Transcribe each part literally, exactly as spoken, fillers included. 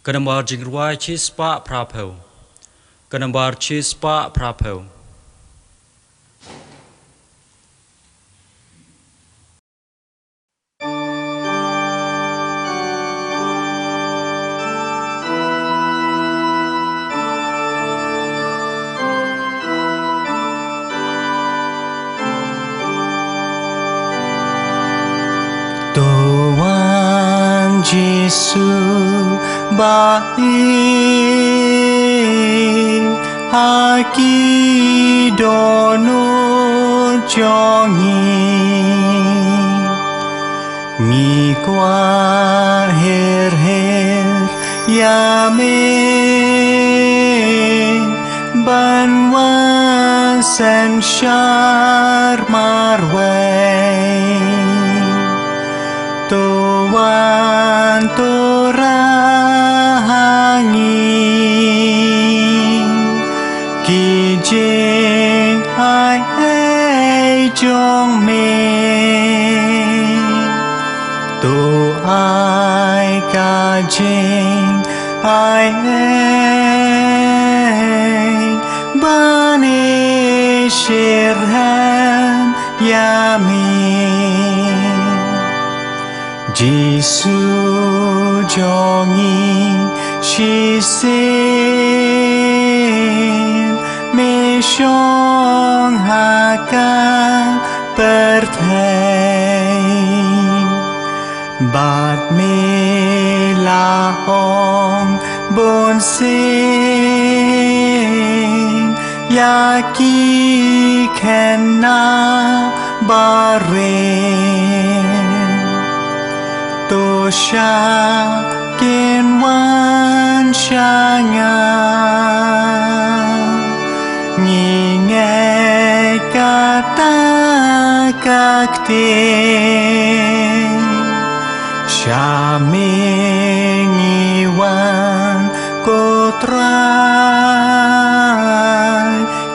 Ka nombar jingrwai chispah phraphew. Ka nombar chispah phraphew. To wan Jisu ba ïeit ha ki dohnud jong ngi. Ngi kwah her her ïa me ban wan synshar marwei. To wan to rah ha ngi ki jingai ei jong me. To ai ka jingai ei ban ïasyrhem ïa me. Jisu jong ngi shisien me shong ha ka pyrthei. Bad me la ong bun sien ïa ki khynnah barit. To shah kin wan sha nga. Ngi ngeit kata ka ktien. Sha me ngi wan ko Trai,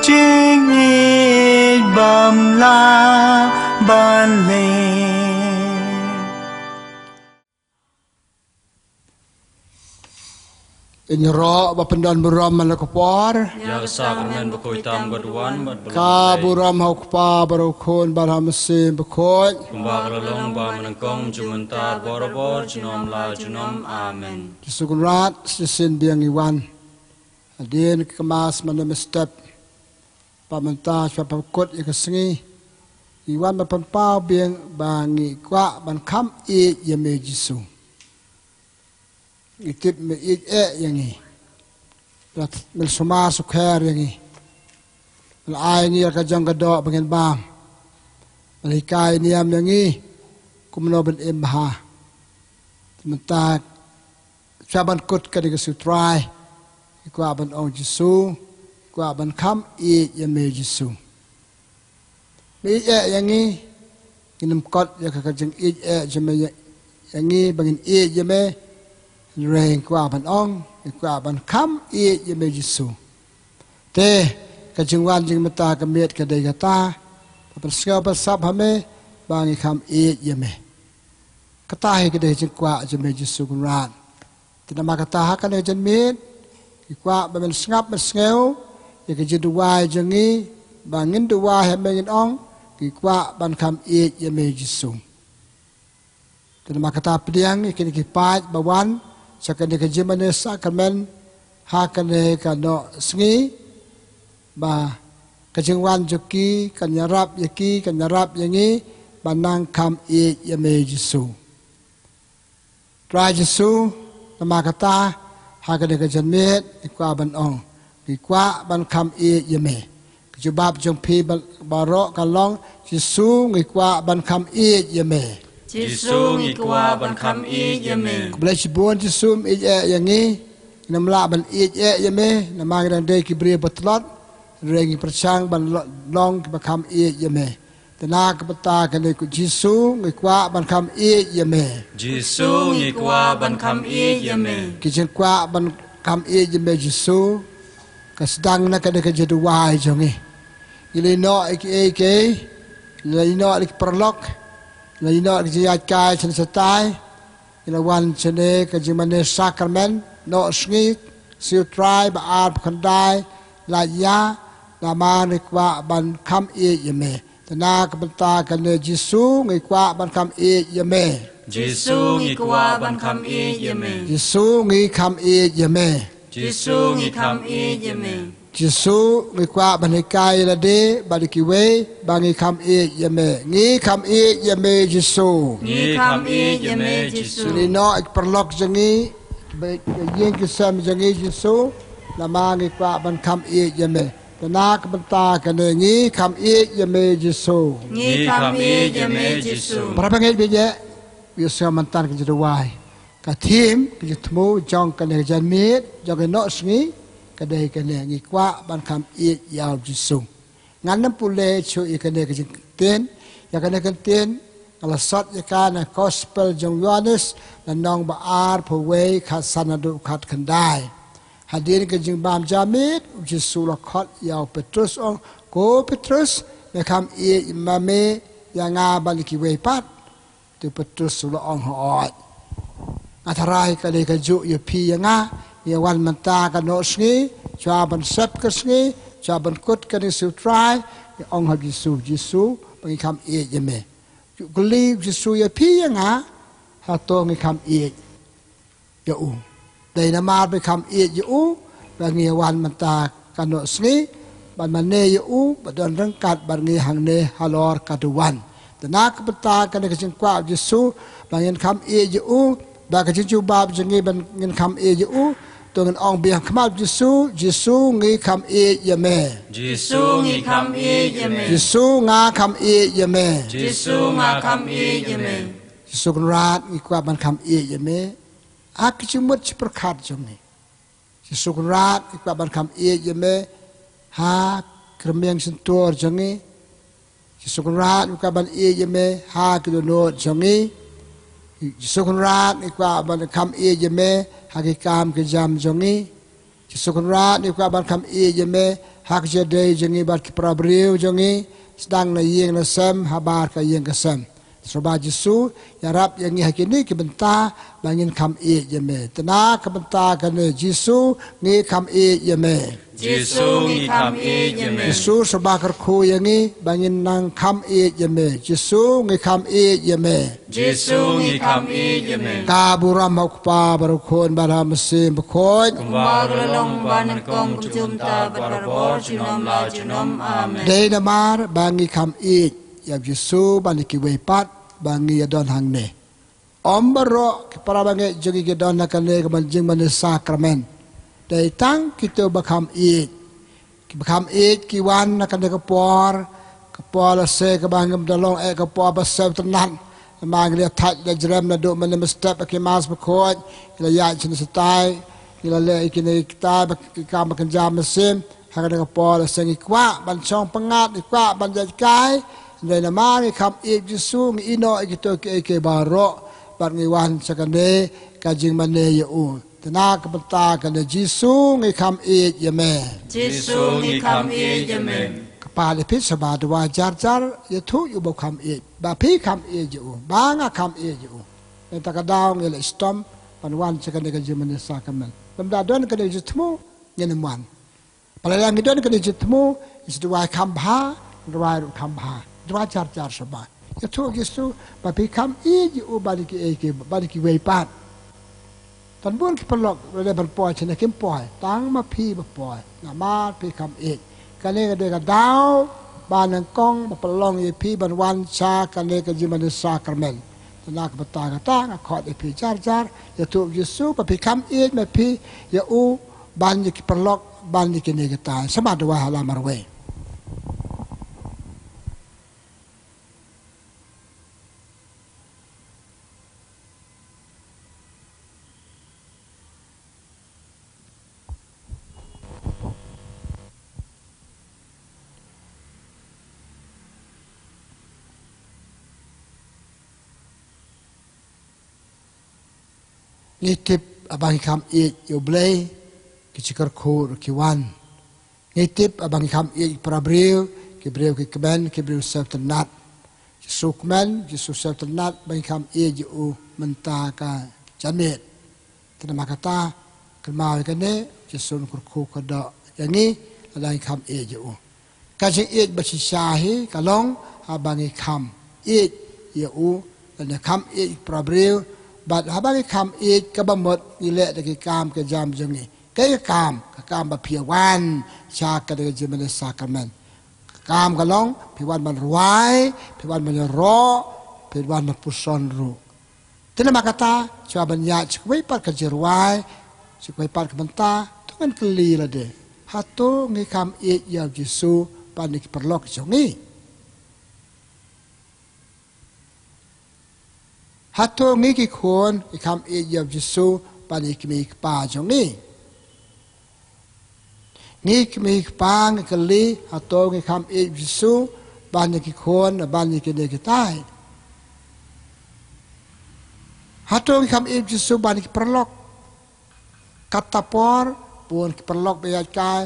jingïeit bym lah ban leh. Ngin ïaroh ba pyndon burom man la ka por. Ïa ka sakramen bakhuid tam ka duwan bad ka burom ha u Kpa bad ha u Khun bad ha u Mynsiem Bakhuid. Kumba ka la long ba mynnyngkong, mynta, barabor, junom la junom. Amen. Jisu Kynrad, shisien biang ngi wan. Hadien ka Mass mynne mynstep. Ba mynta sha ba kut ïa ka sngi. Ngi wan ban pynpaw biang ba ngi kwah ban kham ïeit ïa me Jisu. Ngi tip me ïeit eh ïa ngi. Me la sumar sukher ïa ngi. Me la ai ïa ngi la ka jong ka doh ba ngin bam. Me la hikai niam ïa ngi kumno ban im bha. Mynta sha ban kut kane ka sngi Trai, ngi kwah ban ong Jisu, ngi kwah ban kham ïeit ïa me Jisu. Me ïeit eh ïa ngi, ngin ym kot ïa ka, ka jingïeit eh jong me ïa, ïa ngi ba ngin ïeit ïa me. Hynrei ngi kwah ban ong, ngi kwah ban kham ïeit ïa me Jisu. Te ka jingwan jong ngi mynta ka miet ka dei kata, ba pynsngew pynsap ha me ba ngi kham ïeit ïa me. Kata hi ka dei ka jingkwah jong me Jisu Kynrad. Te namar kata ha kane ka janmiet ngi kwah ba men sngap men sngew ïa ka jingduwai jong ngi, ba ngin duwai ha me ngin ong, ngi kwah ban kham ïeit ïa me Jisu. Te namar kata pdiang ïa kine ki paid ba wan sha kane ka jingmane sakramen ha kane ka noh sngi, ba ka jingwan jong ki kan ïarap ïa ki, kan ïarap ïa ngi ban nang kham ïeit ïa me Jisu. Trai Jisu, namar kata ha kane ka janmiet ngi kwah ban ong, ngi kwah ban kham ïeit ïa me. Ka jubab jong phi ba, baroh ka long, Jisu, ngi kwah ban kham ïeit ïa me. Jisu, ngi kwah ban kham ïeit ïa me. Khublei shibun Jisu, me ïeit eh ïa ngi. Ngim lah ban ïeit eh ïa me namar ngi dang dei ki briew ba tlot. Hynrei ngi pyrshang ban lo-, long kiba kham ïeit ïa me. Te na ka bynta kane ko Jisu, ngi kwah ban kham ïeit ïa me. Jisu, ngi kwah ban kham ïeit ïa me. Ka jingkwah ban kham ïeit ïa me Jisu ka sdang na kane ka jingduwai jong ngi. Ngi la ïehnoh ïa kiei kiei, ngi la ïehnoh ïa ki paralok, ngi la ïehnoh ïa ki jingïaid kai shane shatai, ngi la wan shane ka jingmane sakramen, Noh sngi, siew trai ba ar ba khyndai, lait ïa, namar ngi kwah ban kham ïeit ïa me. Te na ka bynta kane Jisu, ngi kwah ban kham ïeit ïa me. Jisu, ngi kwah ban kham ïeit ïa me. Jisu, ngi kham ïeit ïa me. Jisu, ngi kham ïeit ïa me. Jisu, ngi kwah ban hikai ïa lade bad ïa kiwei ba ngi kham ïeit ïa me. Ngi kham ïeit ïa me Jisu. Ngi kham ïeit ïa me Jisu. Ngin ïehnoh ïa ki paralok jong ngi, ba ïa ïing ki sem jong ngi Jisu, namar ngi kwah ban kham ïeit ïa me. Te na ka bynta kane ngi kham ïeit ïa me Jisu. Ngi kham ïeit ïa me Jisu. Para bangeit, bad ïa, ïa sngewbha mynta ka jingduwai. Ka theme, ka jingthmu jong kane ka janmiet, jong ka noh sngi, ka dei kane, ngi kwah ban kham ïeit ïa u Jisu. Ngan ym pule shuh ïa kane ka jingktien, ïa kane ka ktien, nga la sot ïa ka na Gospel jong u Ïoannis, na lynnong ba arphew wei, khatsan haduh khatkhyndai. Hadien ka jingbam janmiet, u Jisu u la khot ïa u Petrus, u ong, ko Petrus, me kham ïeit ma me ïa nga bad ïa kiwei pat? Te u Petrus u la ong, hooid. Nga tharai ka dei kajuh ïa phi ïa nga, ngi wan mynta ka noh sngi, shuwa ban sep ka sngi, shuwa ban kut kane ka siew trai, ngi ong ha u Jisu, Jisu, ba ngi kham ïeit ïa me. Ju kylli u Jisu ïa phi ïa nga, hato ngi kham ïeit ïa u? Dei namar ba ngi kham ïeit ïa u, ba ngi wan mynta ka noh sngi, ban mane ïa u, ba don ryngkat bad ngi hangne halor ka duwan. Te na ka bynta kane ka jingkwah u Jisu, ba ngin kham ïeit ïa u, ba ka jingjubab jong ngi ba ngin kham ïeit ïa u, to ngin ong biang khmat u Jisu, Jisu ngi kham ïeit ïa me. Jisu ngi kham ïeit ïa me. Jisu nga kham ïeit ïa me. Jisu nga kham ïeit ïa me. Jisu Kynrad ngi kwah ban kham ïeit ïa me. Ha ki jingmut jingpyrkhat jong ngi. Jisu Kynrad, ngi kwah ban kham ïeit ïa me ha ki rmiang shyntur jong ngi. Jisu Kynrad, ngi kwah ban ïeit ïa me ha ki dohnud jong ngi. Jisu Kynrad, ngi kwah ban kham ïeit ïa me ha ki kam ki jam jong ngi. Jisu Kynrad, ngi kwah ban kham ïeit ïa me ha ka jingïadei jong ngi bad ki para briew jong ngi, sdang na ïing na sem habar ka ïing ka sem. Sngewbha Jisu, ïarap ïa ngi ha kine ki bynta ba ngin kham ïeit ïa me. Te na ka bynta kane Jisu ngi kham ïeit ïa me. Jisu ngi kham ïeit ïa me. Jisu sngewbha kyrkhu ïa ngi ba ngin nang kham ïeit ïa me. Jisu ngi kham ïeit ïa me. Jisu ngi kham ïeit ïa me. Ka burom ha u Kpa bad u Khun bad ha u Mynsiem Bakhuid. Kumba ka la long bad nyngkong kumjuh mynta bad barabor junom la junom. Amen. Dei namar ba ngi kham ïeit ïa u Jisu bad ïa kiwei pat ba ngi ïa don hangne. Ym baroh ki para bangeit jong ngi ki don ha kane ka jingmane sakramen. Dei tang kito ba kham ïeit. Kiba kham ïeit ki wan ha kane ka por, ka por lehse kaba ngim da long eh ka por ba sngewtynnat. Namar ngi la thait la jrem naduh mynne mynstep ha ki Mass Bakhuid, ngi la ïaid shane shatai, ngi la leh ïa kine kitai ba ki kam ba kynja mynsiem, ha kane ka por lehse ngi kwah ban shong pyngngad, ngi kwah ban ïaid kai, hynrei namar ngi kham ïeit Jisu, ngi ïehnoh ïa kito kiei kiei baroh, bad ngi wan sha kane ka jingmane ïa u. Te na ka bynta kane Jisu ngi kham ïeit ïa me. Jisu ngi kham ïeit ïa me. Kpa leh phi sngewbha duwai jar jar, ïathuh ïa u ba u kham ïeit. Ba phi kham ïeit ïa u. Ba nga kham ïeit ïa u. Mynta ka daw ngi leh shitom ban wan sha kane ka jingmane sakramen. Lymda don kane ka jingthmu ngin ym wan. Ba lada ngi don kane ka jingthmu, ngi sa duwai kham bha, duwai ruh kham bha. Duwai jar jar sngewbha. Ïathuh ïa u Jisu ba phi kham ïeit ïa u bad ïa kiei kiei, bad ïa kiwei pat. Don bun ki paralok ruh leh ban poi shane kim poi, tang ma phi ba poi. Namar phi kham ïeit. Kane ka dei ka daw ba nyngkong ba pynlong ïa phi ban wan sha kane ka jingmane sakramen. Te na ka bynta kata nga khot ïa phi jar jar, ïathuh ïa u Jisu ba phi kham ïeit ma phi ïa u, ban ïa ki paralok, ban ïa kine kitai. Sngewbha duwai ha la marwei. Ngi tip haba ngi kham ïeit ïa U Blei, ki jingkyrkhu ruh ki wan. Ngi tip haba ngi kham ïeit ïa ki para briew, ki briew ki kmen, ki briew sngewtynnat. Jisu kmen, Jisu sngewtynnat ba ngi kham ïeit ïa u mynta ka janmiet. Te namar kata, Kynmaw ïa kane, Jisu un kyrkhu kyrdoh ïa ngi lada ngi kham ïeit ïa u. Ka jingïeit ba shisha hi ka long haba ngi kham ïeit ïa u, lane kham ïeit ïa ki para briew. Bad haba ngi kham ïeit, kaba mut ngi leh da ki kam ki jam jong ngi. Kaei ka kam? Ka kam ba phi wan sha kane ka jingmane sakramen. Ka kam ka long phi wan ban rwai, phi wan ban ïaroh, phi wan ban puson ruh. Te namar kata, shuwa ban ïaid sha kawei pat ka jingrwai, sha kawei pat ka bynta, to ngin kylli lade, hato ngi kham ïeit ïa u Jisu ban ïa ki paralok jong ngi? Hato ngi ki khun ngi kham ïeit ïa u Jisu ban ïa ki kmie ki kpa jong ngi? Ngi ki kmie ki kpa ngi kylli, hato ngi kham ïeit Jisu ban ïa ki khun, ban ïa kine kitai? Hato ngi kham ïeit Jisu ban ïa ki paralok? Kata por bun ki paralok ba ïaid kai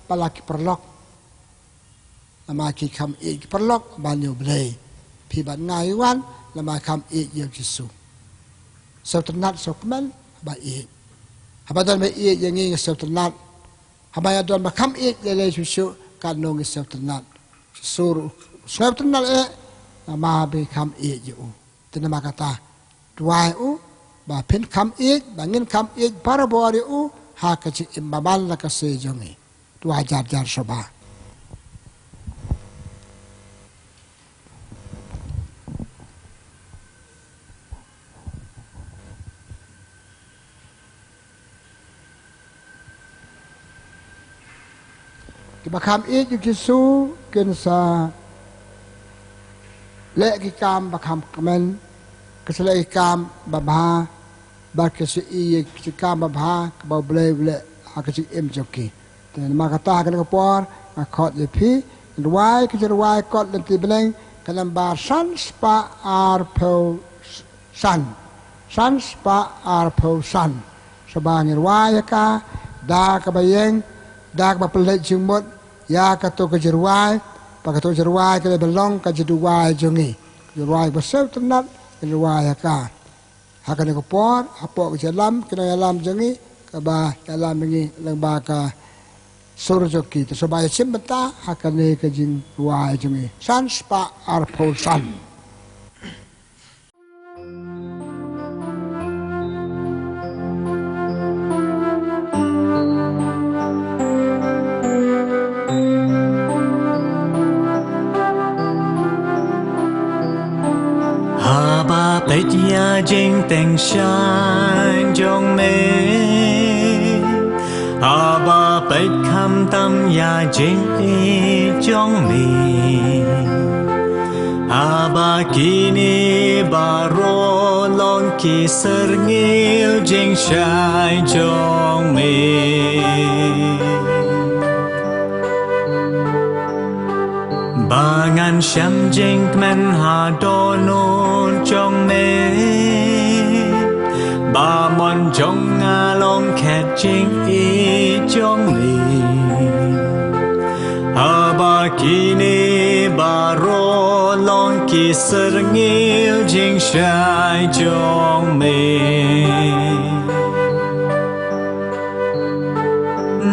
ba la ki paralok. Namar ki kham ïeit ki paralok ban ïa u Blei. Phi bad nga ngi wan namar kham ïeit ïa u Jisu. Sngewtynnat sngewkmen ba ïeit. Haba don ba ïeit ïa ngi ngi sngewtynnat. Haba ïa don ba kham ïeit lei lei shuh shuh, katno ngi sngewtynnat. Shisha ruh sngewtynnat eh namar ba ngi kham ïeit ïa u. Te namar kata, duwai u ba phin kham ïeit, ba ngin kham ïeit barabor ïa u ha ka jingim ba man la ka sngi jong ngi. Duwai jar jar sngewbha. Kiba kham ïeit ïa u Jisu kin sa leh ki kam ba kham kmen, kin sa leh ki kam ba bha, bad kin sa ïohi ïa ki kam ba bha kaba u Blei u leh ha ka jingim jong ki. Te namar kata ha kane ka por nga khot ïa phi, rwai ka jingrwai kot lynti bneng ka nambar san spah arphew san. San spah arphew san. Sngewbha ngin rwai ïa ka da kaba ïeng, da kaba pynleit jingmut ïa kato ka jingrwai, ba kato ka jingrwai ka dei ban long ka jingduwai jong ngi. Ka jingrwai ba sngewtynnat, ngin rwai ïa ka. Ha kane ka por, hapoh ka jingïalam, ki nongïalam jong ngi, kaba ïalam ïa ngi lyngba ka sur jong ki. Te sngewbha ïa shim bynta ha kane ka jingrwai jong ngi. San spah arphew san. Haba peit ïa jingteng shaiñ jong me, haba peit khamtam ïa jingïeit jong me, haba kine baroh long ki syrngiew jingshai jong me. Ba ngan shem jingkmen ha dohnud jong me, ba mon jong nga long khet jingïeit jong me. Haba kine baroh long ki syrngiew jingshai jong me.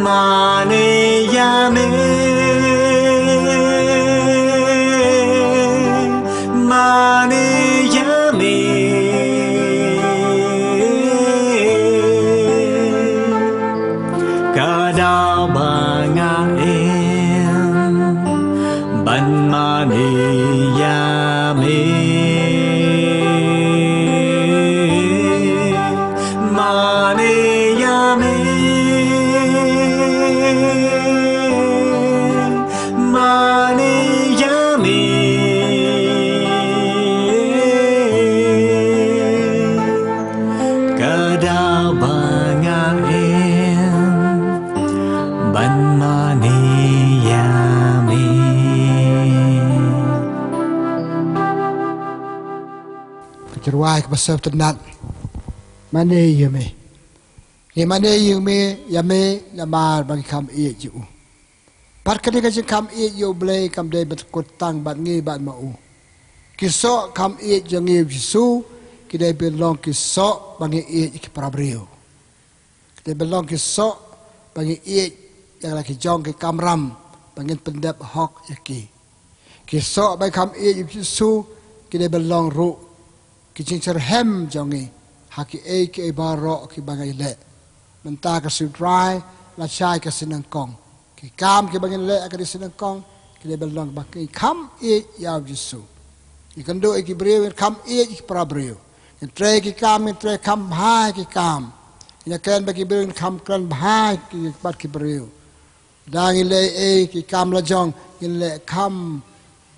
Mane ïa me, mane ïa me. Ka daw ba nga im ban mane ïa me. Mane ïa me, mane ïa me. Ka daw ba nga im ban mane ïa me. Ka jingrwai kaba sngewtynnat. Mane ïa me. Ngi mane ïa me, ïa me namar ba ngi kham ïeit ïa u. Bad kane ka jingkham ïeit ïa u Blei kam dei ban kut tang bad ngi bad ma u. Ki soh kham ïeit jong ngi ïa u Jisu ki dei ban long ki soh ba ngi ïeit ïa ki para briew. Te ba long ki soh ba ngi ïeit ïa la ki jong ki kamram ba ngin pyndep hok ïa ki. Ki soh ba ngi kham ïeit ïa u Jisu ki dei ban long ruh ki jingshyrhem jong ngi ha kiei kiei baroh kiba ngi leh. Mynta ka sngi U Trai, lashai ka sngi nyngkong, ki kam kiba ngin leh ha ka sngi nyngkong ki dei ban long ba ngi kham ïeit ïa u Jisu. Ngi kynduh ïa ki briew, ngin kham ïeit ïa ki para briew. Ngin trei ki kam, ngin trei kham bha ïa ki kam. Ngin ïakren bad ki briew, ngin kham kren bha ïa ki bad ki briew. Lada ngi leh ei ki kam la jong, ngin leh kham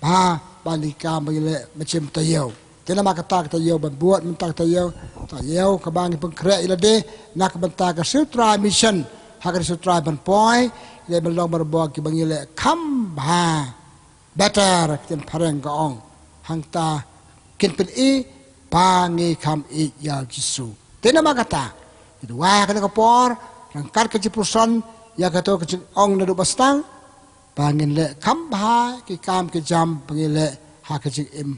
bha ban ïa ki kam ba ngi leh mynsiem taïew. Te namar kata ka taïew ban bud mynta ka taïew, taïew kaba ngi pynkhreh ïa lade na ka bynta ka sngi U Trai Mission ha ka sngi U Trai ban poi, ïa ban long baroh kiba ngi leh kham bha. Better, ka ktien phareng ka ong. Hangta kin pyni ba ngi kham ïeit ïa u Jisu. Te namar kata, ngi duwai ha kane ka por, ryngkat ka jingpuson ïa kato ka jingong naduh ba sdang, ba ngin leh kham bha ki kam ki jam ba ngi leh ha ka jingim,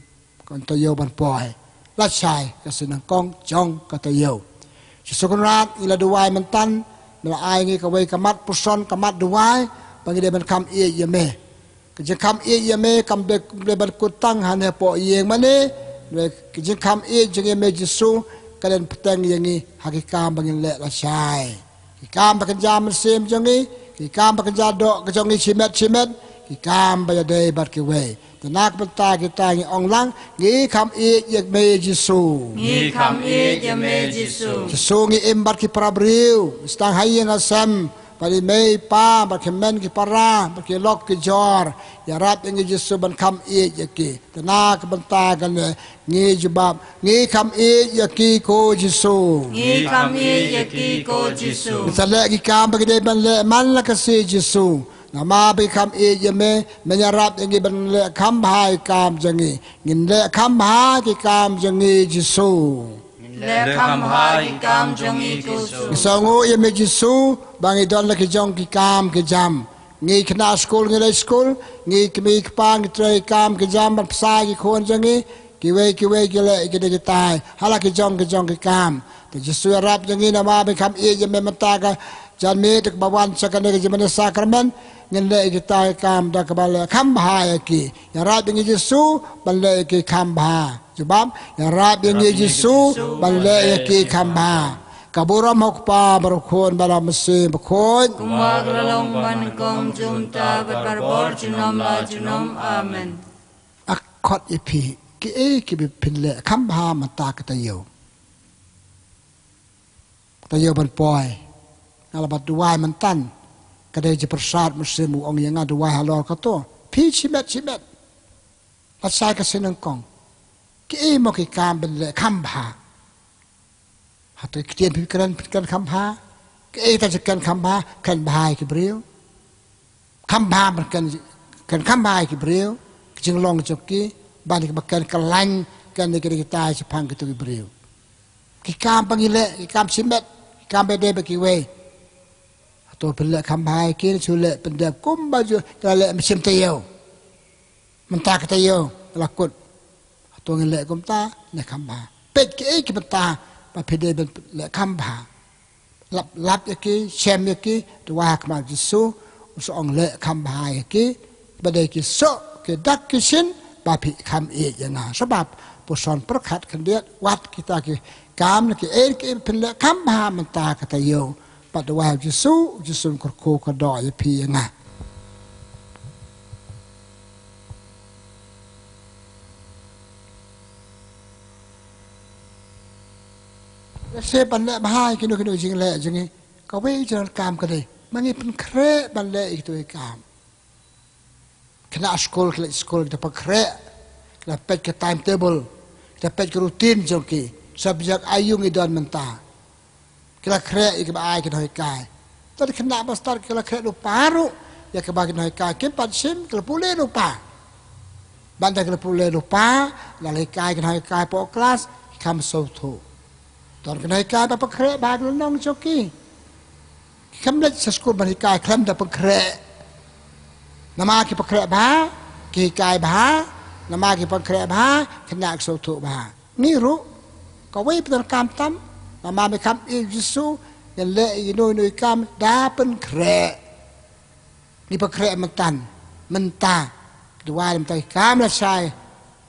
ka taïew ban poi. Lashai ka sngi nyngkong jong ka taïew. Jisu Kynrad, ngi la duwai mynta, me la ai ngi kawei ka mat puson, ka mat duwai ba ngi dei ban kham ïeit ïa me. Ka jingkham ïeit ïa me kam dei, dei ban kut tang hangne hapoh ïing mane. Ka jingkham ïeit jong ngi ïa me Jisu ka dei ban bteng ïa ngi ha ki kam ba ngin leh lashai. Ki kam ba kynja mynsiem jong ngi, ki kam ba kynja doh ka jong ngi shimet shimet, ki kam ba ïadei bad kiwei. Te na ka bynta kita ngi ong lang, ngi kham ïeit ïa me Jisu. Ngi kham ïeit ïa me Jisu. Jisu, ngi im bad ki para briew, sdang ha ïing ha sem, bad i mei i pa, bad ki kmen ki para, bad ki lok ki jor. Ïarap ïa ngi Jisu ban kham ïeit ïa ki. Te na ka bynta kane ngi jubab, ngi kham ïeit ïa ki ko Jisu. Ngi kham ïeit ïa ki ko Jisu. Ngin sa leh ki kam ba ki dei ban leh man la ka sngi Jisu. Namar ba ngi kham ïeit ïa me, men ïarap ïa ngi ban leh kham bha ki kam jong ngi. Ngin leh kham bha ki kam jong ngi Jisu. Leh kham bha ki kam jong ngi ko Jisu. Ngi sngewnguh ïa me Jisu ba ngi don la ki jong ki kam ki jam. Ngi khynnah skul ngi leit skul, ngi kmie kpa ngi trei kam ki jam ban bsa ki khun jong ngi. Kiwei kiwei ki leh ïa kine kitai ha la ki jong ki jong ki kam. Te Jisu ïarap ïa ngi namar ba ngi kham ïeit ïa me mynta ka janmiet kaba wan sha kane ka jingmane sakramen. Ngin leh ïa kitai ki kam da kaba leh kham bha ïa ki. Ïarap ïa ngi Jisu ban leh ïa ki kham bha. Jubab, ïarap ïa ngi Jisu ban leh ïa ki kham bha. Ka burom ha u Kpa bad u Khun bad u Mynsiem Bakhuid. Kumba ka la long mynnyngkong, mynta bad barabor, junom la junom. Amen. Nga khot ïa phi, kiei kiba phin leh kham bha mynta ka taïew. Ka taïew ban poi. Nga la bat duwai mynta. Ka dei jingpyrsad Mynsiem u ong ïa nga duwai halor kato. Phi shimet shimet. Lashai ka sngi nyngkong, kiei mo ki kam ban leh kham bha? Hato ki ktien phi kren, phi kren kham bha? Kiei kita jingkren kham bha? Kren bha ïa ki briew. Kham bha ban kren, kren kham bha ïa ki briew. Ki jinglong jong ki, ban ïa kiba kren kyllain, kren ïa ki, ïa kitai shaphang kito ki briew. Ki kam ba ngi leh, ki kam shimet, ki kam ba dei bad kiwei. Hato phin leh kham bha ïa ki, shu leh pyndep kumba ju, ki la leh mynsiem taïew. Mynta ka taïew la kut. Hato ngin leh kumta ne kham bha? Peit kiei ki bynta ba phi dei ban leh kham bha. Lap lap ïa ki, shem ïa ki, duwai ha khmat Jisu, u sa ong leh kham bha ïa ki. Ba dei ki soh ki dak ki shin ba phi kham ïeit ïa nga. Sabab puson pyrkhat khyndiat, wat kita ki kam ne kiei kiei phin leh kham bha mynta ka taïew. Bad duwai ha u Jisu, u Jisu un kyrkhu kyrdoh ïa phi ïa nga. Lehse ban leh bha ïa kino kino ki jingleh jong ngi, kawei jong ka kam ka dei ba ngi pynkhreh ban leh ïa kito ki kam. Khynnah skul ki leit skul, kita pynkhreh, kita peit ka timetable, kita peit ka routine jong ki. Subject aiu ngi don mynta. Ki la khreh ïa kiba ai ki nonghikai. Te ki khynnah ba stad ki la khreh lypa ruh ïa kiba ki nonghikai kim pat shim, ki la pule lypa. Bad ynda ki la pule lypa, la hikai ki nonghikai hapoh klas, ki kham sngewthuh. Don ki nonghikai ba pynkhreh bha ki lynnong jong ki. Ki kham leit sha skul ban hikai khlem da pynkhreh. Namar ki pynkhreh bha, ki hikai bha, namar ki pynkhreh bha, khynnah ki sngewthuh bha. Ngi ruh, kawei pat ka kam tam, namar me kham ïeit ïa u Jisu, Ngin leh ïa kino kino ki kam da pynkhreh. Ngi pynkhreh mynta, mynta. Duwai mynta ki kam lashai.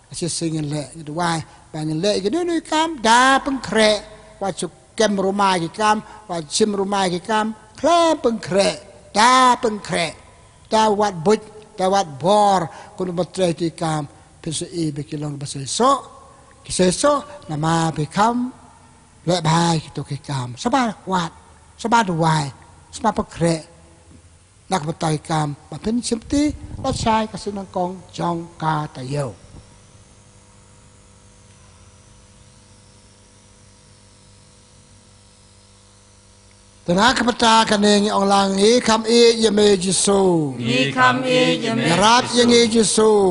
Ka shisien ngin leh, ngi duwai ba ngin leh ïa kino kino ki kam da pynkhreh. Wat shu kem ruma ki kam, wat shim ruma ki kam, khlem pynkhreh, da pynkhreh. Da wad buit, da wad bor, kumno ban trei ki kam, phin sa ïohi ba ki long ba seisoh, ki seisoh, namar ba kham leh bha ïa kito ki kam. Sngewbha wad, sngewbha duwai, sngewbha pynkhreh na ka bynta ki kam ba phin shimti lashai ka sngi nyngkong jong ka taïew. Te na ka bynta kane ngi ong lang, ngi kham ïeit ïa me Jisu. Ngi kham ïeit ïa me Jisu. Ïarap ïa ngi Jisu.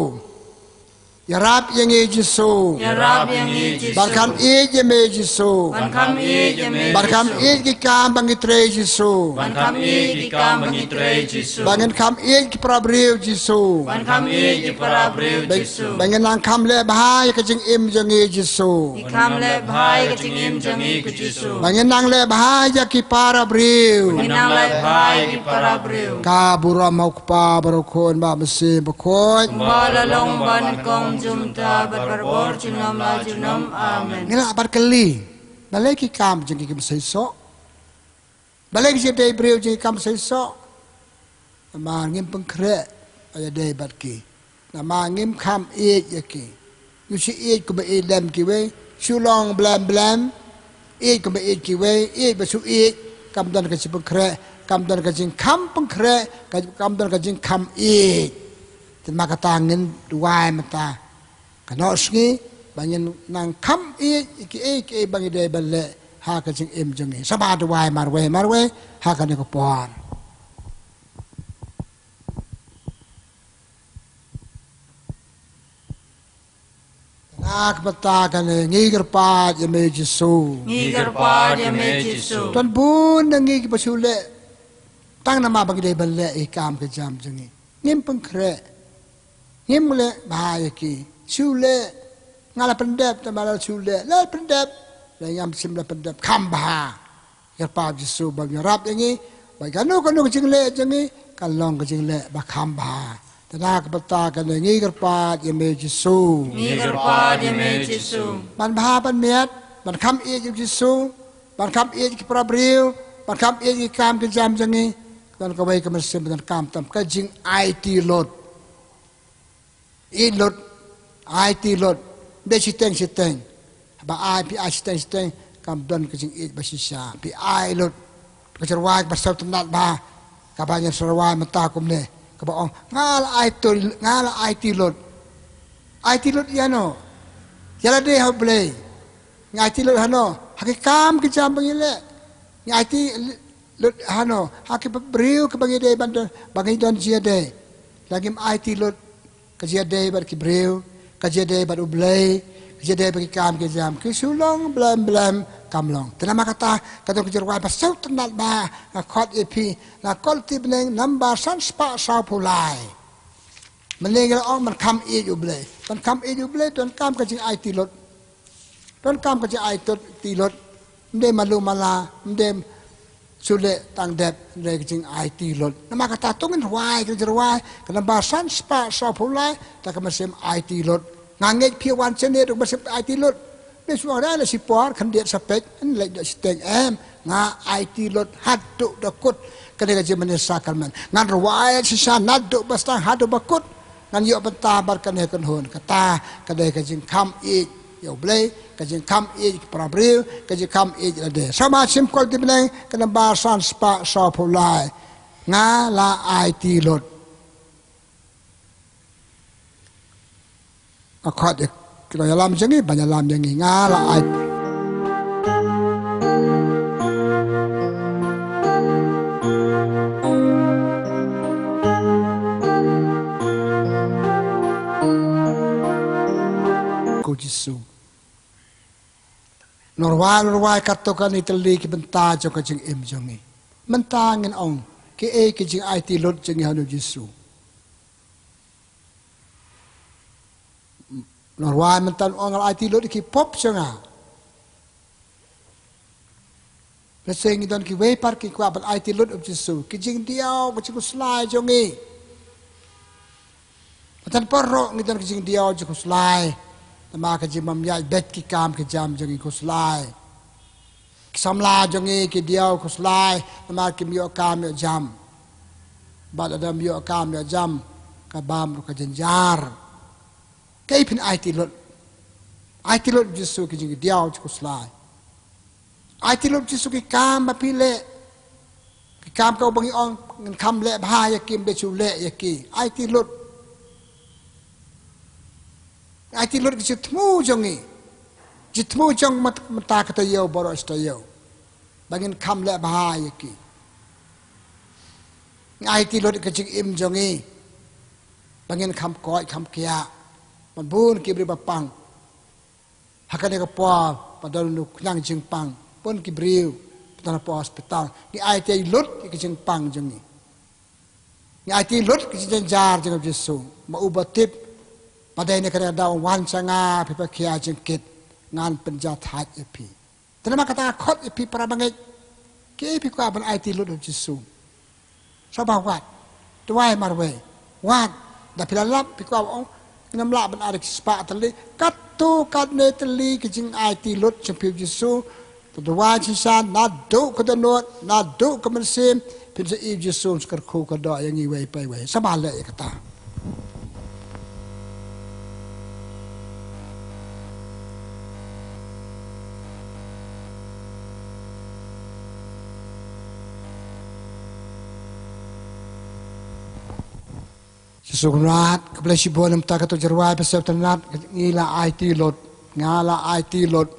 Ïarap ïa ngi Jisu. Ïarap ïa ngi Jisu. Ban kham ïeit ïa me Jisu. Ban kham ïeit ïa me Jisu. Ban kham ïeit ki kam ba ngi trei Jisu. Ban kham ïeit ki kam ba ngi trei Jisu. Ba ngin kham ïeit ki para briew Jisu. Ban kham ïeit ki para briew Jisu. Ba ngin nang kham leh bha ïa ka jingim jong ngi Jisu. Ngi kham leh bha ïa ka jingim jong ngi ko Jisu. Ba ngin nang leh bha ïa ki para briew. Ngin nang leh bha ïa ki para briew. Ka burom ha u Kpa bad u Khun bad u Mynsiem Bakhuid. Kumba la long bad nyngkong, mynta bad barabor junom la junom. Amen. Ngi lah ban kylli. Balei ki kam jong ngi kim seisoh? Balei ki jingïadei briew jong ngi kam seisoh? Namar ngim pynkhreh ïadei bad ki. Namar ngim kham ïeit ïa ki. Ngi shu ïeit kumba ïeit lem kiwei, shu long blem blem. Ïeit kumba ïeit kiwei, ïeit ba shu ïeit. Kam don ka jingpynkhreh, kam don ka jingkham pynkhreh, ka, kam don ka jingkham ïeit. Te namar kata ngin duwai mynta. Ka noh sngi ba ngin nang kham ïeit ïa kiei kiei ba ngi dei ban leh ha ka jingim jong ngi. Sngewbha duwai marwei marwei ha kane ka por. Na ka bynta kane ngi kyrpad ïa me Jisu. Ngi kyrpad ïa me Jisu. Don bun na ngi kiba shu leh tang namar ba ngi dei ban leh ïa ki kam ki jam jong ngi. Ngim pynkhreh. Ngim leh bha ïa ki. Shu leh. Nga la pyndep, te ma la shu leh. La pyndep. La ngam shym la pyndep kham bha. Kyrpad Jisu ba ïarap ïa ngi. Ba kano kano ka jingleh jong ngi kan long ka jingleh ba kham bha. Te na ka bynta kane ngi kyrpad ïa me Jisu. Ngi kyrpad ïa me Jisu. Ban bha ban miat, ban kham ïeit ïa Jisu, ban kham ïeit ïa ki para briew, ban kham ïeit ïa ki kam ki jam jong ngi. Don kawei ka mynsiem ba donkam tam, ka jingaiti lut. Ïeit lut, aiti lut. Ym dei shiteng shiteng. Ba ai, phi ai shiteng shiteng, kam don ka jingïeit ba shisha. Phi ai lut. Ka jingrwai kaba sngewtynnat bha, kaba ngi sa rwai mynta kumne, kaba ong, nga la aiti, nga la aiti lut. Aiti lut ïano? Ïa lade ha U Blei. Ngi aiti lut hano? Ha ki kam ki jam ba ngi leh. Ngi aiti lut hano? Ha ki briew kiba ngi dei ban don, ba ngi don jingïadei. Lada ngim aiti lut, ka jingïadei bad ki briew, ka jingïadei bad U Blei, ka jingïadei bad ki kam ki jam, ki shu long blem blem kam long. Te namar kata, ka don ka jingrwai ba sngewtynnat bha, nga khot ïa phi, na Korinthi bneng, nambar san spah sawphew lai. Mynne ngi la ong ban kham ïeit U Blei. Ban kham ïeit U Blei, donkam ka jingaiti lut. Donkam ka jingaiti lut, ti lut. Ym dei malu mala, ym dei shu leh tang dep, ym dei ka jingaiti lut. Namar kata to ngin rwai, ka jingrwai, ka nambar san spah sawphew lai, da ka mynsiem aiti lut. Nga ngeit phi wan shane da ka mynsiem aiti lut. Phi shu ong re la shipor, khyndiat sa peit, yn leit da shiteng em. Nga aiti lut haduh da kut, kane ka jingmane sakramen. Ngan rwai shisha naduh ba sdang haduh ba kut. Ngan ïoh bynta bad kane ka kynhun, kata ka dei ka jingkham ïeit ïa U Blei, ka jingkham ïeit ïa ki para briew, ka jingkham ïeit ïa lade. Sa ma shim Korinthi bneng, ka nambar san spah sawphew lai. Nga la aiti lut. Nga khot ïa ki nongïalam jong ngi ban ïalam ïa ngi, nga la aiti. Ko Jisu. Ngi rwai, ngi rwai katto katne tylli ki bynta jong ka jingim jong ngi. Mynta ngin ong kiei ki jingaiti lut jong ngi ha u Jisu. Ngi rwai mynta, ong nga la aiti lut ïa ki pop jong nga. Lehse ngi don kiwei pat ki kwah ban aiti lut ïa u Jisu, ki jingdiaw, ki jingkhuslai jong ngi. Hangta pat ruh ngi don ki jingdiaw, jingkhuslai namar ka jingbym ïaid beit ki kam ki jam jong ngi, khuslai. Ki samla jong ngi ki diaw, khuslai namar kim ïoh kam ïoh jam. Bad lada ym ïoh kam ïoh jam, ka bam ruh ka jynjar. Kaei phin aiti lut? Aiti lut ïa u Jisu ki jingdiaw, jingkhuslai. Aiti lut ïa u Jisu ki kam ba phi leh, ki kam kaba ngi ong ngin kham leh bha ïa ki, ym dei shu leh ïa ki. Aiti lut. Aiti lut ki jingthmu jong ngi, jingthmu jong mat-, mynta ka taïew baroh shi taïew, ba ngin kham leh bha ïa ki. Ngi aiti lut ki jingim jong ngi, ba ngin kham koit kham khiah. Bad bun ki briew ba pang ha kane ka por, ba don u khñiang jingpang, bun ki briew ba don hapoh hospital. Ngi aiti lut ïa ki jingpang jong ngi. Ngi aiti lut ki jingjynjar jong u Jisu, ma u ba tip ba dei na kane ka daw u wan sha nga, phi ba khia jingkit, ngan pynjah thait ïa phi. Te namar kata nga khot ïa phi para bangeit, kiei phi kwah ban aiti lut ïa u Jisu, sngewbha wad, duwai marwei. Wad, lada phi la lap, phi kwah ban ong, ngin ym lah ban ai da ki spah tylli, katto katne tylli ki jingaiti lut jong phi ïa u Jisu. Te duwai shisha, naduh ka dohnud, naduh ka mynsiem, phin sa ïohi u Jisu un sa kyrkhu kyrdoh ïa ngi iwei pa iwei. Sngewbha leh ïa kata. Jisu Kynrad, khublei shibun namar kata ka jingrwai ba sngewtynnat, ngi la aiti lut, nga la aiti lut,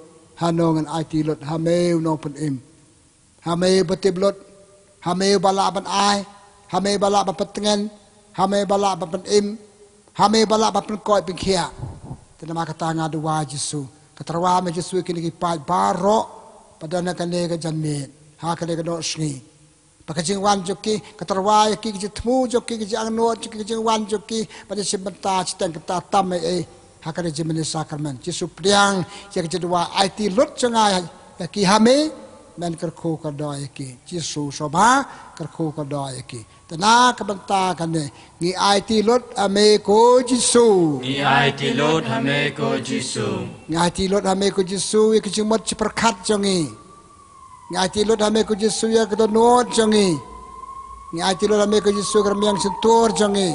hano ngan aiti lut ha me u nongpynim, ha me uba tip lut, ha me uba lah ban ai, ha me uba lah ban pyntngen, ha me uba lah ban pynim, ha me uba lah ban pynkoit pynkhiah. Te namar kata nga duwai Jisu, ka tyrwa me Jisu ïa kine ki paid baroh ba don ha kane ka janmiet, ha kane ka dohsngi. Ba ka jingwan jong ki, ka tyrwa ïa ki, ka jingthmu jong ki, ka jingangnud jong ki, ka jingwan jong ki, ba jingshim bynta shiteng kata tam ei ei ha kane ka jingmane sakramen. Jisu, pdiang ïa ka jingduwai aiti lut jong nga ïa ki ha me, men kyrkhu kyrdoh ïa ki. Jisu, sngewbha kyrkhu kyrdoh ïa ki. Te na ka bynta kane, ngi aiti lut ha me ko Jisu. Ngi aiti lut ha me ko Jisu. Ngi aiti lut ha me ko Jisu ïa ka jingmut jingpyrkhat jong ngi. Ngi aiti lut ha me ko Jisu ïa ka dohnud jong ngi. Ngi aiti lut ha me ko Jisu ka rmiang shyntur jong ngi.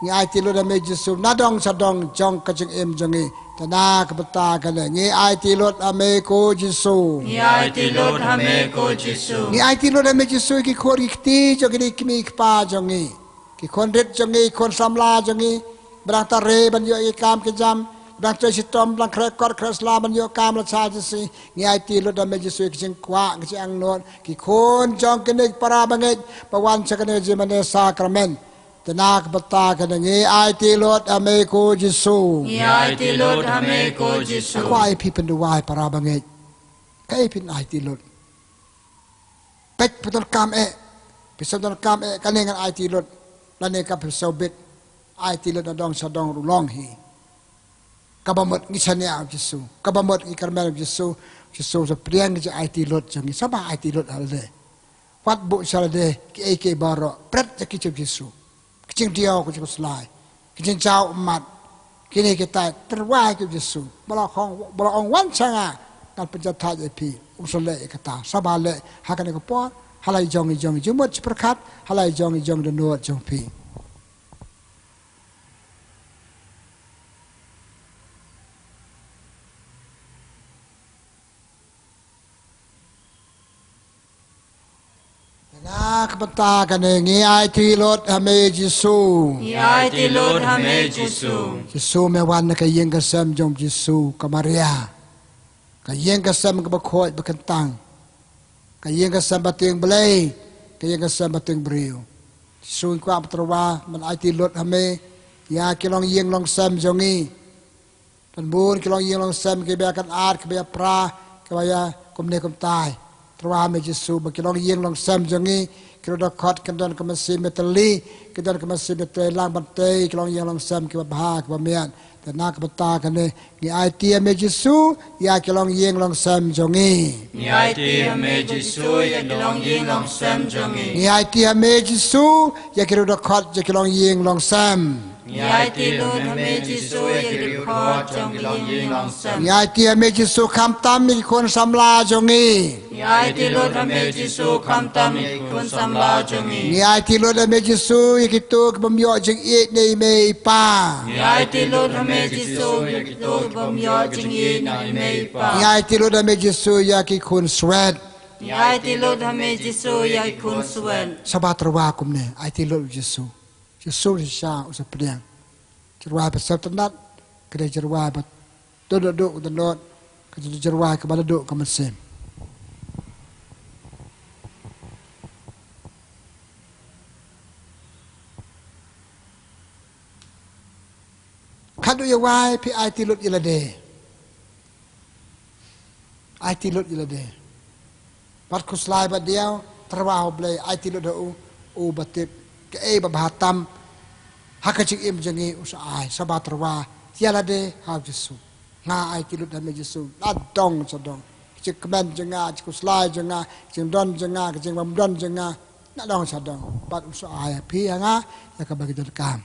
Ngi aiti lut ha me Jisu nadong shadong jong ka jingim jong ngi. Te na ka bynta kane, ngi aiti lut ha me ko Jisu. Ngi aiti lut ha me ko Jisu. Ngi aiti lut ha me Jisu ïa ki khun ki kti jong kine ki kmie ki kpa jong ngi. Ki khun rit jong ngi, ki khun samla jong ngi, ba dang trei ban ïoh ïa ki kam ki jam, ba dang trei shitom, ba dang khreh kot khreh sla ban ïoh kam lashai jingshisha. Ngi aiti lut ha me Jisu ïa ki jingkwah, ki jingangnud ki khun jong kine ki para bangeit ba wan sha kane ka jingmane sakramen. Te na ka bynta kane, ngi aiti lut ha me ko Jisu. Ngi aiti lut ha me ko Jisu. Nga kwah ïa phi pynduwai para bangeit. Kaei phin aiti lut? Peit, phi donkam eh, phi sngew donkam eh, kane ngan aiti lut, lane kam phi sngew bit, aiti lut nadong shadong ruh long hi. Kaba mut ngi shaniah ïa u Jisu, kaba mut ngi kyrmen ïa u Jisu, Jisu sa pdiang ïa ka jingaiti lut jong ngi. Sngewbha aiti lut ha lade. Wat buh sha lade kiei kiei baroh, pret ïa ki sha u Jisu. Ki jingdiaw, ki jingkhuslai, ki jingjaw ummat, kine kita, tyrwa ïa ki ïa u Jisu. Ba la ong, ba la ong, wan sha nga, ngan pynjah thait ïa phi. Um sa leh ïa kata. Sngewbha leh ha kane ka por, ha la i jong i jong i jingmut jingpyrkhat, ha la i jong i jong i dohnud jong phi. Na ka bynta kane, ngi aiti lut ha me Jisu. Ngi aiti lut ha me Jisu. Jisu, me wan na ka ïing ka sem jong Jisu, ka Maria. Ka ïing ka sem kaba khuid ba kyntang. Ka ïing ka sem ba tieng Blei, ka ïing ka sem ba tieng briew. Jisu, ngi kwah, ba tyrwa, ban aiti lut ha me ïa ki longïing longsem jong ngi. Don bun ki longïing longsem kiba ïa kynad, kiba ïa pra, kiba ïa kumne kumtai. Tyrwa me Jisu, ba ki longïing longsem jong ngi Ki rudakot kin don ka mynsiem ïatylli, kin don ka mynsiem ïatylli lang ban tei ki longïing longsem kiba bha kiba miat. Te na ka bynta kane ngi aiti ha me Jisu ïa ki longïing longsem jong ngi. Ngi aiti ha me Jisu ïa ki longïing longsem jong ngi. Ngi aiti ha me Jisu ïa ki rudakot jong ki longïing longsem. Ngi aiti lut ha me Jisu ïa ki rudakot jong ki longïing longsem. Ngi aiti ha me Jisu khamtam ïa ki khun samla jong ngi. Ngi aiti lut ha me Jisu khamtam ïa ki khun samla jong ngi. Ngi aiti lut ha me Jisu ïa kito ki bym ïoh jingïeit na i mei i pa. Ngi aiti lut ha me Jisu ïa kito ki bym ïoh jingïeit na i mei i pa. Ngi aiti lut ha me Jisu ïa ki khun swet. Ngi aiti lut ha me Jisu ïa ki khun swet. Sngewbha tyrwa kumne, aiti lut Jisu. Jisu shisha u sa pdiang. Jingrwai ba sngewtynnat, ka dei jingrwai ba don naduh ka dohnud, ka dei jingrwai kaba naduh ka mynsiem. Khadduh ïa wai phi aiti lut ïa lade. Aiti lut ïa lade. Bad khuslai bad diaw, tyrwa ha U Blei, aiti lut ha u, u ba tip kaei ba bha tam ha ka jingim jong ngi u sa ai. Sngewbha tyrwa ïa lade ha u Jisu. Nga aiti lut ha me Jisu, nadong shadong. Ka jingkmen jong nga, ka jingkhuslai jong nga, ka jingdon jong nga, ka jingbymdon jong nga, nadong shadong. Bad u sa ai ha phi ha nga ïa kaba ngi donkam.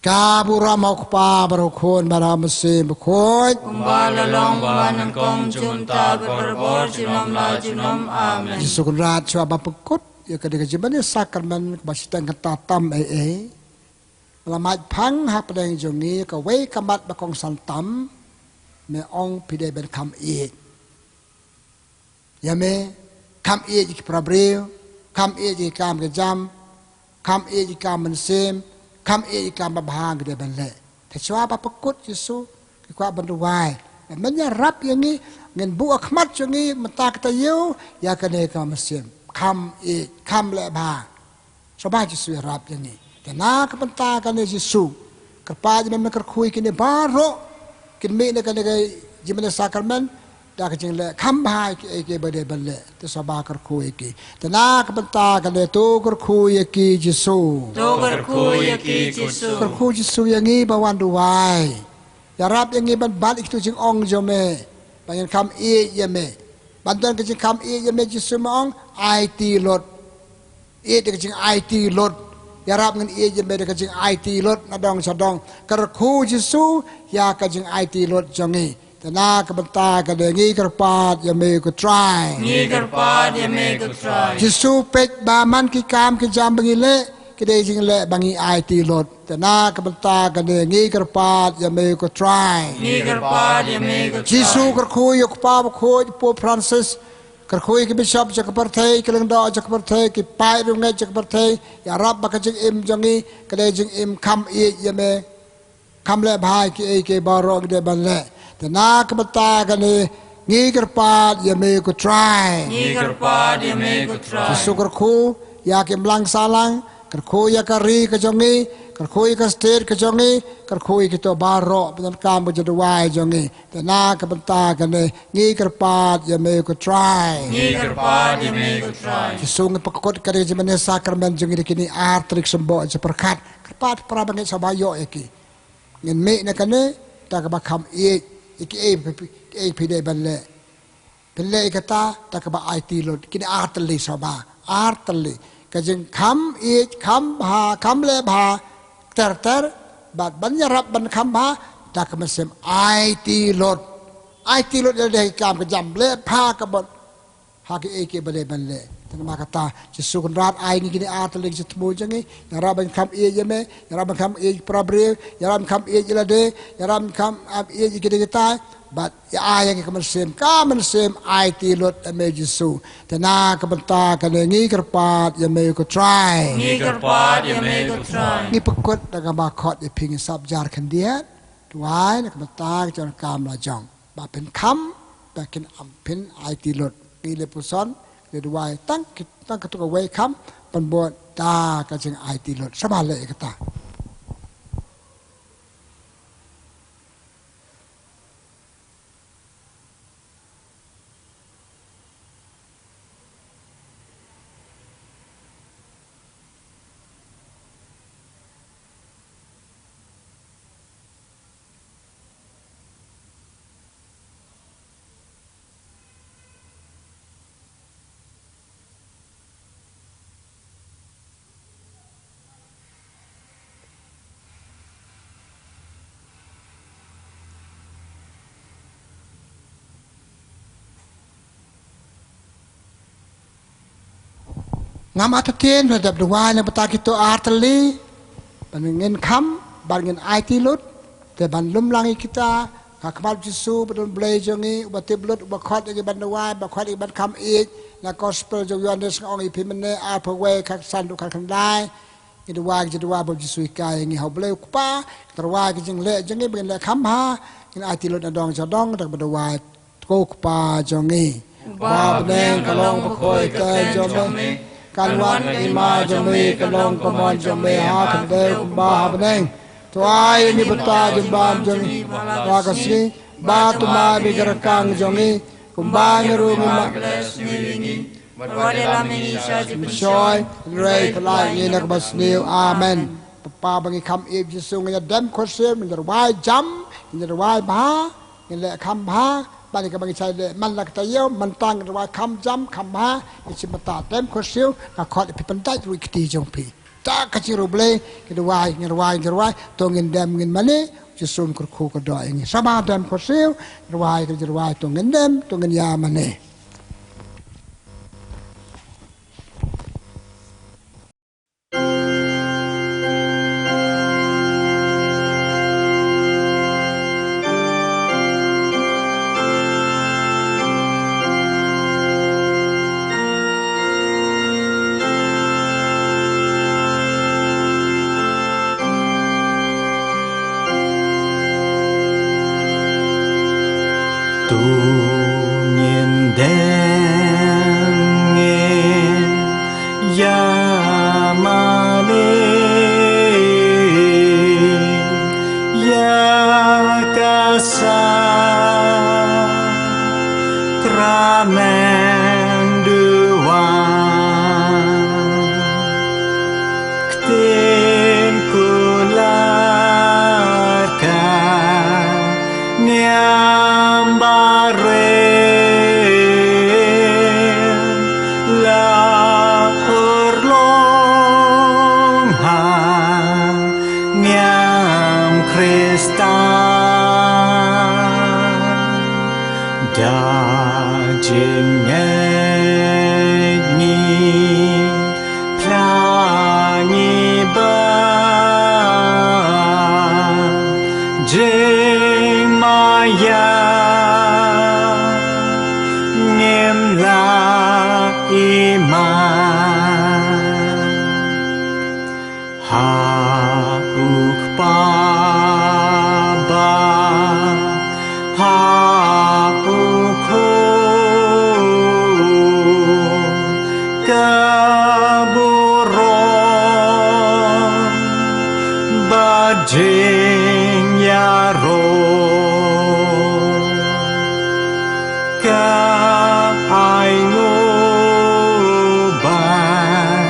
Ka burom ha U Kpa bad ha U Khun bad ha U Mynsiem Bakhuid. Kumba la long, kumba nyngkong, mynta bad barabor, junom la junom. Amen. Jisu Kynrad, shuwa ba pynkut ïa kane ka jingmane sakramen kaba shiteng kynta tam ei ei, la mait phang hapdeng jong ngi kawei ka mat ba kongsan tam, me ong phi dei ban kham ïeit ïa me, kham ïeit ïa ki para briew, kham ïeit ïa ki kam ki jam, kham ïeit ïa ki kam mynsiem, kham ïeit ïa ki kam ba bha ngi dei ban leh. Te shuwa ba pynkut Jisu, ngi kwah ban duwai, men ïarap ïa ngi, ngin buh ha khmat jong ngi mynta ka taïew ïa kane ka mynsiem, kham ïeit, kham leh bha. Sngewbha Jisu ïarap ïa ngi. Te na ka bynta kane Jisu, kyrpad ïa me, kyrkhu ïa kine baroh kin mih na kane ka jingmane sakramen da ka jingleh kham bha ïa kiei kiei ba dei ban leh. Te sngewbha kyrkhu ïa ki. Te na ka bynta kane, to kyrkhu ïa ki Jisu. To kyrkhu ïa ki Jisu. Kyrkhu Jisu ïa ngi ba wan duwai. Ïarap ïa ngi ban bat ïa kito jingong jong me, ba ngin kham ïeit ïa me. Ban don ka jingkham ïeit ïa me Jisu, me ong, aiti lut. Ïeit da ka jingaiti lut. Ïarap ngin ïeit ïa me da ka jingaiti lut nadong shadong. Kyrkhu Jisu ïa ka jingaiti lut jong ngi. Te na ka bynta kane ngi kyrpad ïa me ko Trai. Ngi kyrpad ïa me ko Trai. Jisu, peit ba man ki kam ki jam ba ngi leh, ki dei jingleh ba ngi aiti lut. Te na ka bynta kane ngi kyrpad ïa me ko Trai. Ngi kyrpad ïa me ko Trai. Jisu, kyrkhu ïa u Kpa Bakhuid Pope Francis. Kyrkhu ïa ki bishop jong ka pyrthei, ki lyngdoh jong ka pyrthei, ki paid riewngeit jong ka pyrthei. Ïarap ba ka jingim jong ngi ka dei jingim kham ïeit ïa me, kham leh bha ïa kiei kiei baroh ngi dei ban leh. Te na ka bynta kane ngi kyrpad ïa me ko Trai. Ngi kyrpad ïa me ko Trai. Jisu, kyrkhu ïa ki imlang sahlang, kyrkhu ïa ka ri ka jong ngi, kyrkhu ïa ka state ka jong ngi, kyrkhu ïa kito baroh ba donkam ka jingduwai jong ngi. Te na ka bynta kane ngi kyrpad ïa me ko Trai. Ngi kyrpad ïa me ko Trai. Jisu, ngi pynkut kane ka jingmane sakramen jong ngi da kine ar tylli ki symboh jingpyrkhat. Kyrpad para bangeit sngewbha ïoh ïa ki. Ngin mih na kane da kaba kham ïeit ïa kiei kiei phi dei ban leh. Phin leh ïa kata da kaba aiti lut. Kine ar tylli sngewbha, ar tylli. Ka jingkham ïeit, kham bha, kham leh bha ter ter, bad ban ïarap ban kham bha da ka mynsiem aiti lut. Aiti lut ïa lade ha ki kam ki jam, leh bha ka bor ha kiei kiei ba dei ban leh. Te namar kata Jisu Kynrad, ai ngi kine ar tylli ki jingthmu jong ngi. Ïarap ban kham ïeit ïa me, ïarap ban kham ïeit ïa ki para briew, ïarap ban kham ïeit ïa lade, ïarap ban kham ïeit ïa kine kitai. Bad ïa ai ïa ngi ka mynsiem, ka mynsiem aiti lut ïa me Jisu. Te na ka bynta kane ngi kyrpad ïa me ko Trai. Ngi kyrpad ïa me ko Trai. Ngi pynkut da kaba khot ïa phi, ngi sap jar khyndiat. Duwai na ka bynta ka jong ka kam la jong, ba phin kham, ba kin ym phin aiti lut. Ngi leh puson, ngi duwai tang ki, tang katto kawei kam pynbud da ka jingaiti lut. Sngewbha leh ïa kata. Ngam artatien ban dep duwai na ka bynta kito artylli, ban ngin kham, ban ngin aiti lut, te ban lum lang ïa kita, ha khmat Jisu, ba don Blei jong ngi, uba tip lut, uba khot ïa ngi ban duwai, ba khot ïa ngi ban kham ïeit, na gospel jong u Ïoannis nga ong ïa phi mynne, arphew wei, khat san haduh khat khyndai, ngi duwai, ngi duwai, ba u Jisu hikai ïa ngi, ha u Blei u Kpa, ka duwai ka jingleh jong ngi, ba ngin leh kham bha, ngin aiti lut nadong shadong, da kaba duwai, Ko Kpa jong ngi. Uba ha bneng, ka long bakhuid katei jong me. Kan wan ka hima jong me, kan long ka mon jong me, ha khyndew kumba ha bneng. To ai ïa ngi bynta jingbam jong ngi, ha ka sngi. Bad to map ïa ki rkang jong ngi, kumba ngi ruh ngi map ïa ki. Wat ïalam ïa ngi sha jingpynshoi, hynrei pyllait ngi na kaba sniew. Amen. Papa, ba ngi kham ïeit Jisu, ngi ïa dem khursiew, ngi ïa duwai jam, ngi ïa duwai bha, ngi leh kham bha, bad ïa kaba ngi shait leh man la ka taïew, mynta ngi duwai kham jam, kham bha, ngi shim bynta dem khursiew, nga khot ïa phi pyndait ruh ïa ka kti jong phi. Da ka jingriewblei, ngi duwai, ngi duwai, ngi duwai, to ngin dem ngin mane, Jisu un kyrkhu kyrdoh ïa ngi. Sngewbha dem khursiew, ngi duwai, ngi duwai, to ngin dem, to ngin ïa mane. To ngin dem ngin ïa mane ïa ka sakramen duwai. Ktien kular ka niam barim la urlong ha niam Khristan. Da jingngeit ngi phla ngi ba jingmaïa ngim lah i man. Ha u Kpa bad ha u Khun ka burom bad jingïaroh. Ka ainguh bad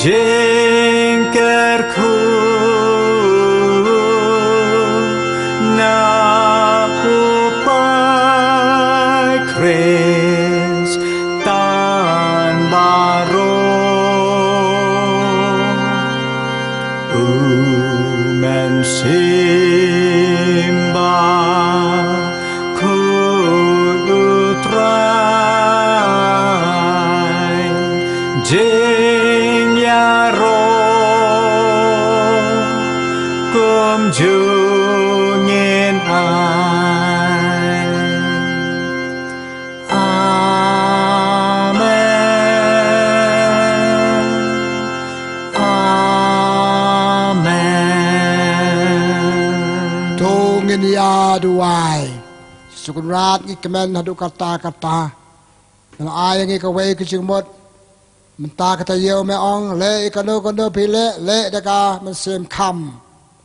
jingkyrkhu na u paid Khristan baroh. U Mynsiem Bakhuid U Trai, jingïaroh kumjuh ngin ai. Amen. Amen. To ngin ïa duwai. Jisu Kynrad, ngi kmen haduh katta katta. Me la ai ïa ngi kawei ka jingmut. Mynta ka taïew me ong, leh ïa kano kano phi leh, leh da ka mynsiem kham.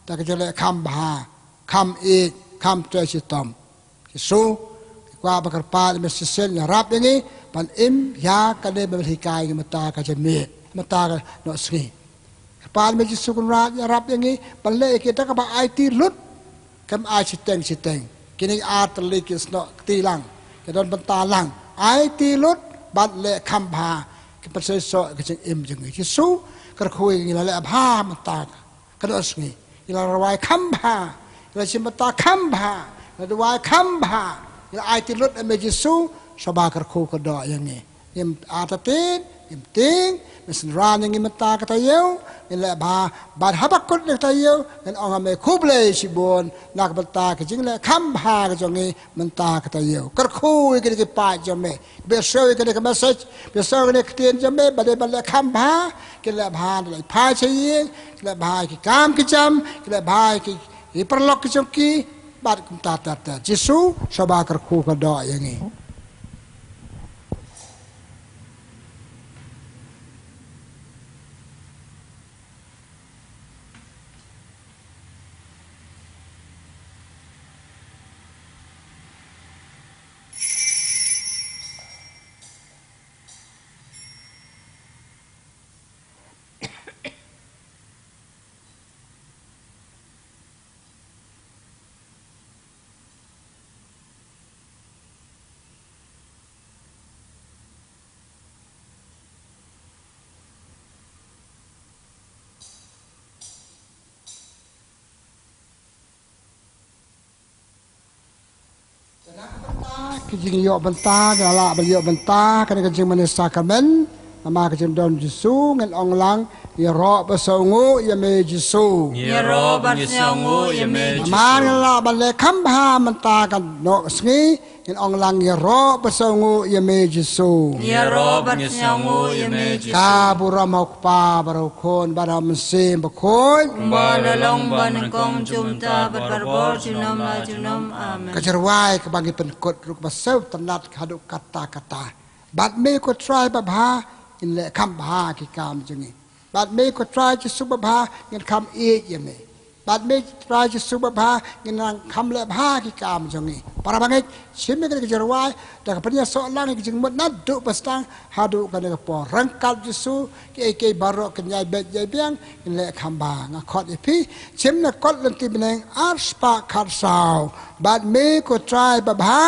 Da ka jingleh kham bha, kham ïeit, kham trei shitom. Jisu, ngi kwah ba kyrpad ïa me shisien, ïarap ïa ngi ban im ïa kane ba me la hikai ïa ngi mynta ka janmiet, mynta ka nongsngi. Kyrpad ïa me Jisu Kynrad, ïarap ïa ngi ban leh ïa ki da kaba aiti lut. Kam ai shiteng shiteng. Kine ki ar tylli ki snoh kti lang, ki don bynta lang. Aiti lut bad leh kham bha, ki pynseisoh ka jingim jong ngi. Jisu, kyrkhu ïa ngi, la leh bha mynta ka nongsngi. Ngi la rwai kham bha, ngi la shim bynta kham bha, ngi la duwai kham bha, ngi la aiti lut, ïa me Jisu, sngewbha kyrkhu kyrdoh ïa ngi. Ngim artatien, Ngim tieng, men synran ïa ngi mynta ka taïew, ngin leh bha, bad haba kut na ka taïew, ngin ong ïa me khublei shibun, na ka bynta ka jingleh kham bha ka jong ngi mynta ka taïew. Kyrkhu ïa kine ki paid jong me, ba sngewthuh ïa kane ka message, ba sngewthuh ïa kane ka ktien jong me, ba dei ban leh kham bha, kin leh bha na leit phai sha ïing, kin leh bha ïa ki kam ki jam, kin leh bha ïa ki, ki paralok ki jong ki, bad kumta ter ter. Jisu, sngewbha kyrkhu kyrdoh ïa ngi. Ka jingïoh bynta, ka la lah ban ïoh bynta, kane ka jingmane sakramen, namar ka jingdon Jisu, ngin ong lang, ïaroh bad sngewnguh ïa me Jisu. Ïaroh bad sngewnguh ïa me Jisu. Namar ngin lah ban leh kham bha mynta ka noh sngi, ngin ong lang ïaroh bad sngewnguh ïa me Jisu. Ïaroh bad sngewnguh ïa me Jisu. Ka burom ha u Kpa bad ha u Khun bad ha u Mynsiem Bakhuid. Kumba la long bad nyngkong, mynta bad barabor, junom la junom. Amen. Ka jingrwai kaba ngi pynkut ruh kaba sngewtynnat haduh katta katta. Bad me ko Trai babha, ngin leh kham bha ki kam jong ngi. Bad me ko Trai Jisu babha, ngin kham ïeit ïa me. Bad me Trai Jisu babha, ngin nang kham leh bha ki kam jong ngi. Para bangeit, shim ïa kane ka jingrwai, da ka pynïasoh lang ïa ka jingmut naduh ba sdang haduh kane ka por. Ryngkat Jisu, kiei kiei baroh kin ïai beit ïai biang, ngin leh kham bha. Nga khot ïa phi, shim na kot lynti bneng arspah khatsaw. Bad me ko Trai babha,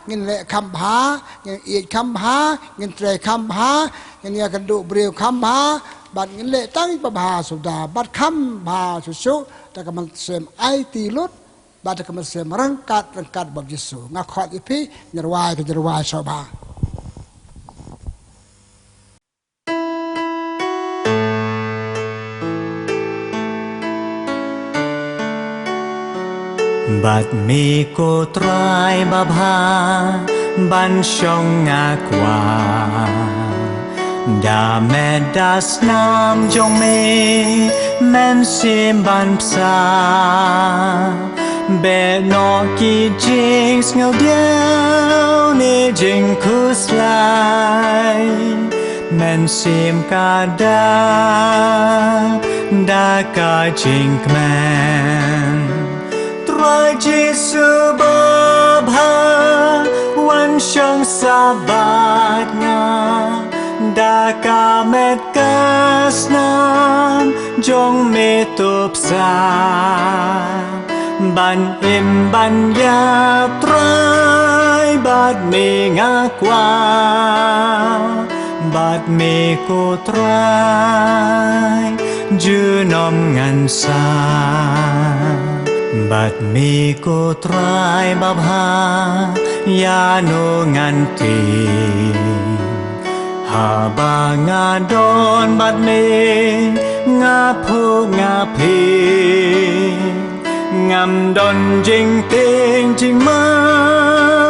ngin leh kham bha, ngin ïeit kham bha, ngin trei kham bha, ngin ïakynduh briew kham bha, bad ngin leh tang babha suda, bad kham bha shuh shuh, da ka mynsiem aiti lut, bad da ka mynsiem ryngkat ryngkat bad Jisu. Nga khot ïa phi, ngi rwai ka jingrwai sngewbha. Bad me ko Trai babha, ban shong nga kwah da met da snam jong me, mynsiem ban bsa. Beh noh ki jingsngewdiaw ne jingkhuslai, mynsiem ka da, da ka jingkmen. Trai Jisu babha, wan shong sa bad nga, da ka met ka snam jong me to bsa. Ban im ban ïap Trai, bad me nga kwah, bad me ko Trai junom ngan sah. Bad me ko Trai babha, ïano ngan tieng. Haba nga don bad me, nga phuh nga phieng. Ngam don jingtieng jingma,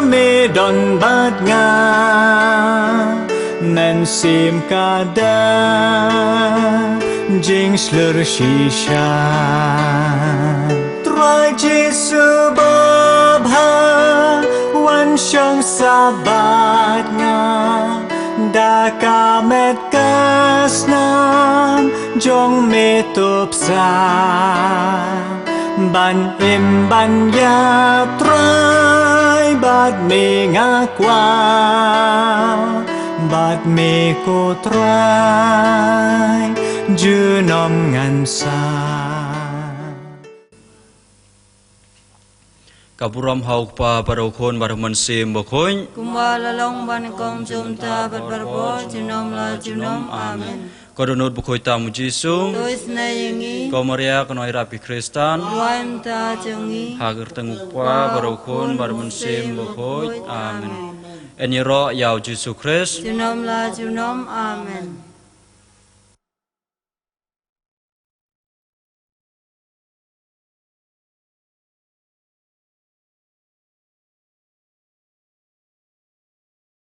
me don bad nga. Mynsiem ka da jingshlur shisha. Trai Jisu babha, wan shong sa bad nga, da ka met ka snam jong me to bsa. Ban im ban ïap Trai, bad me nga kwah, bad me ko Trai junom ngan sah. Ka burom ha u Kpa bad ha u Khun bad ha u Mynsiem Bakhuid. Kumba la long bad nyngkong, mynta bad barabor, junom la junom. Amen. Ko dohnud bakhuid tam u Jisu. To isynei ïa ngi. Ko Maria ka nongïarap ïa ki Khristan. Duwai mynta ïa ngi. Ha ka kyrteng u Kpa bad ha u Khun bad ha u Mynsiem Bakhuid. Amen. Yn ïaroh ïa u Jisu Khrist. Junom la junom. Amen.